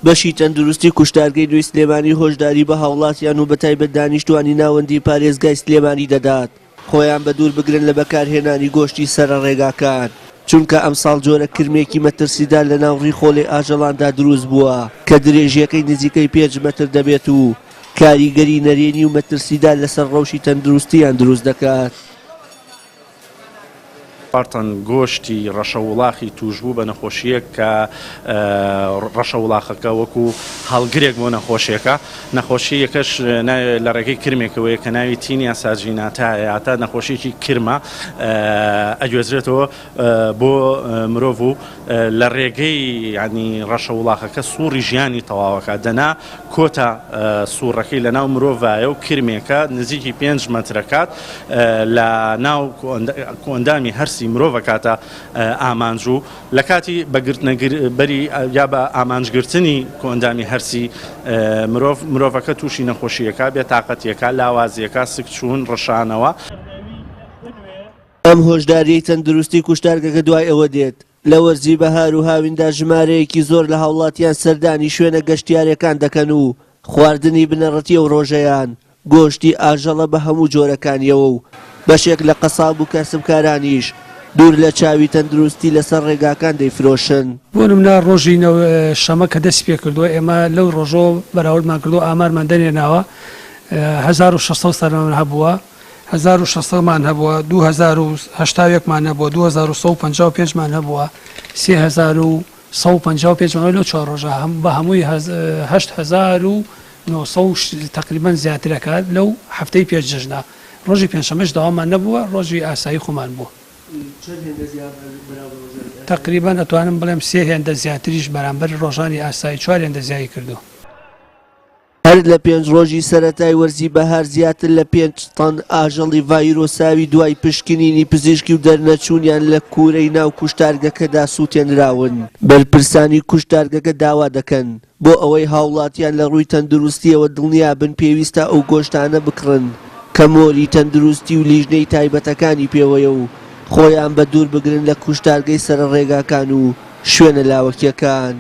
بەشی تەندروستی کوشتارگەی نوێی سلێمانی هۆشداری بە هاوڵاتیان و بەتایبەت دانیشتوانی ناوەندی پارێزگای سلێمانی دەدات خۆیان بەدوور بگرن لە بەکارهێنانی گۆشتی سەرە ڕێگاکان، چونکە ئەمساڵ جۆرە کرمێکی مەترسیدار لەناو ڕیخۆڵەی ئاژەڵاندا دروست بووە کە درێژییەکەی نزیکەی پێنج مەتر دەبێت و کاریگەری نەرێنی و مەترسیدار لەسەر ڕەوشی تەندروستییان دروست دەکات. چوار تەن گۆشتی ڕەشەوڵاخی تووشبوو بە نەخۆشییەک کە ڕەشەوڵاخەکە وەکو هەڵگرێک بۆ نەخۆشیەکە، نەخۆشییەکەش لە ڕێگەی کرمێکەوەیە کە ناوی تینیا ساجیناتایە، هەتا نەخۆشییەکی کرمە ئەگوێزرێتەوە بۆ مرۆڤ و لە ڕێگەی یانی ڕەشەوڵاخەکە سوڕی ژیانی تەواوەکە دەنا کۆتا سوڕەکەی لە ناو مرۆڤایە و کرمێکە نزیکی پێنج مەترەکات لە ناو کۆئەندامی هەرسی مرۆڤ ئەکاتە ئامانج و لە کاتی بە گرتنە بەری یا بە ئامانج گرتنی کۆئەندامی هەرسی مرۆڤ، مرۆڤەکە تووشی نەخۆشییەکە، بێتاقەتییەکە، لاوازییەکە، سکچوون، ڕشانەوە. ئەم هۆشدارییەی تەندروستی کوشتارگەکە دوای ئەوە دێت، لە وەرزی بەهار و هاویندا ژمارەیەکی زۆر لە هاوڵاتیان سەردانی شوێنە گەشتیارەکان دەکەن و خواردنی بنەڕەتی ئەو ڕۆژەیان گۆشتی ئاژەڵە بە هەموو جۆرەکانیەوە و بەشێک لە قەساب و کاسبکارانیش دوور لە چاوی تەندروستی لەسەر ڕێگاکان دەیفرۆشن. بۆ نمونە ڕۆژی شەمە کە دەستی پێکردووە ئێمە لەو ڕۆژەوە بەراوردمان کردووە ئامارمان دەرهێناوە 1600 سەرمان هەبووە 1600 مان هەبووە 2081 مان هەبووە 2155 مان هەبووە 3155 مان لەو چوار ڕۆژە بە هەمووی 8900 تەقریبەن زیاتر ئەکات لەو هەفتەی پێش جەژنە ڕۆژی پێنجشەمەش دەوامان نەبووە ڕۆژی ئاسایی خۆمان بووە. چەند هێندە زیاتر بەراورد بە ڕۆژانی ئاسایی؟ تەقریبەن ئەتوانم بڵێم سێ هێندە زیاتریش بەرامبەر ڕۆژانی ئاسایی چوار هێندە زیای کردووە. هەر لە پێنج ڕۆژی سەرەتای وەرزی بەهار زیاتر لە پێنج تەن ئاژەڵی ڤایرۆساوی دوای پشکنینی پزیشکی و دەرنەچوونیان لە کوورەی ناو کوشتارگەکەدا سووتێنراون. بەرپرسانی کوشتارگەکە داوا دەکەن بۆ ئەوەی هاوڵاتیان لە ڕووی تەندروستییەوە دڵنیابن پێویستە ئەو گۆشتانە بکڕن کە مۆری تەندروستی و لیژنەی تایبەتەکانی پێوەیە و خۆیان بە دوور بگرن لە کوشتارگەی سەرە ڕێگاکان و شوێنە لاوەکیەکان.